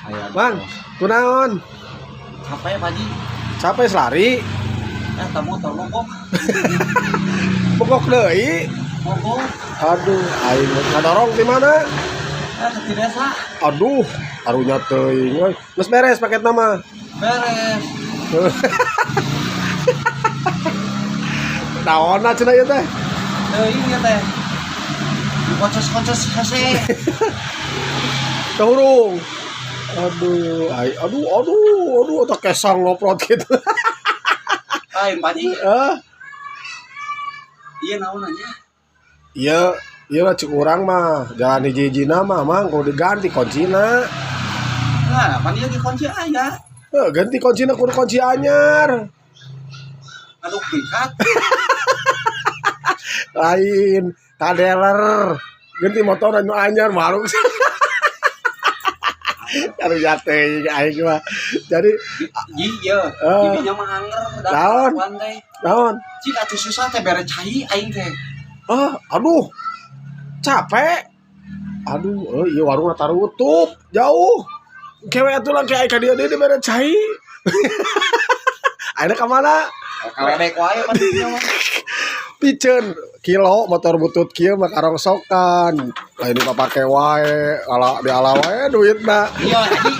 Aya. Bang, kunaon? Capek, Pak Haji. Capek lari, Eh, motor mogok. Mogok deui. Mogok. Aduh, aing ngadorong di mana? Eh, ke desa. Aduh, karunya teuing euy. Geus beres paket nama. Beres. Naonna cenah ieu teh? Teuing ya teh. Dikocos-kocos hese. Kahurung. Aduh, ai, aduh, aduh, aduh, atau kesang ngoprot gitu. Lain, Pak Haji. Ah, Iya, naon nya? Iya, iya lah cek urang mah, jalan hiji-hijina mah mang kudu diganti kuncina. Nah, apa dia dikunci aya? Eh, ganti kuncina kudu kunci anyar. Aduh, tingkat. Lain, ka dealer. Ganti motor anu anyar maruk. Aduh, jate aing mah. Jadi Ji, iya. Eh. Didinya mah anger da Naon? kelakuan teh. Naon? Cik atuh susah teh bere cai aing teh. Ah, aduh. Capek. Aduh, eh, iya warung tarutup jauh. Kewe atuh lah kayak ka dieu deui dibere cai. Ayeuna ka mana? Kaledek wae pan didinya mah. Piceun kilo motor butut kieu mah karongsokan. Lain dipapake wae, ala diala wae duitna. Iya, Haji.